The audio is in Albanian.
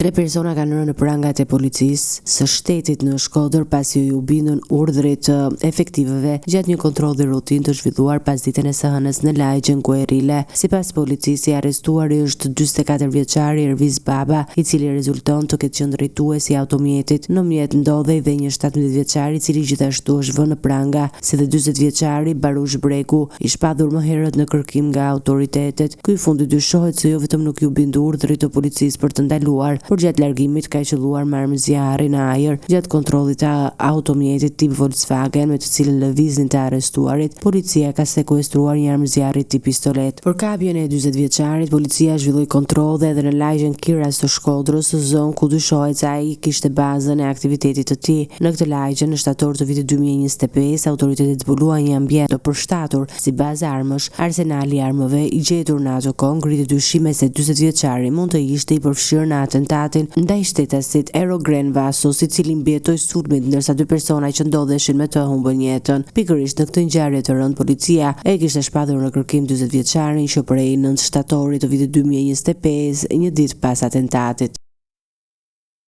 Tre persona kanë rënë në prangat e policisë së shtetit në Shkodër pasi iu bindën urdhrit të efektivëve gjatë një kontrolli rutinë të zhvilluar pasditen e së hënës në lagjen Guerile. Sipas policisë, i arrestuari është 44 vjeçari Ervis Baba, i cili rezulton të ketë qenë drejtues i automjetit. Në mjet ndodhej dhe një 17 vjeçar i cili gjithashtu është vënë në pranga, si dhe 40 vjeçari Barush Bregu, i shpallur më herët në kërkim nga autoritetet. Ky i fundit dyshohet se jo vetëm nuk iu bind urdhrit të policisë për të ndaluar, por gjatë largimit ka qëlluar me armë zjarri në ajër gjatë kontrollit të automjetit tip Volkswagen me të cilin lëviznin të arrestuarit. Policia ka sekuestruar një armë zjarri tip pistoletë. Për kapjen e 40 vjeçarit, policia zhvilloi kontrolle edhe në lagjen Kiras të Shkodrës, zonë ku dyshohet se ai kishte bazën e aktivitetit të tij. Në këtë lagje, në shtator të vitit 2025, autoritetet zbuluan një ambient të përshtatur si bazë armësh. Arsenali i armëve i gjetur në atë kohë ngriti dyshime se 40 vjeçari mund të ishte i përfshirë në atentatin ndaj shtetasit Erogren Vasos, i cili mbijetoi sulmit ndërsa dy persona që ndodheshin me të humbën jetën. Pikërisht në këtë ngjarje të rëndë policia e kishte shpallur në kërkim 40 vjeçarin që prej 9 shtatorit të vitit 2025, një ditë pas atentatit.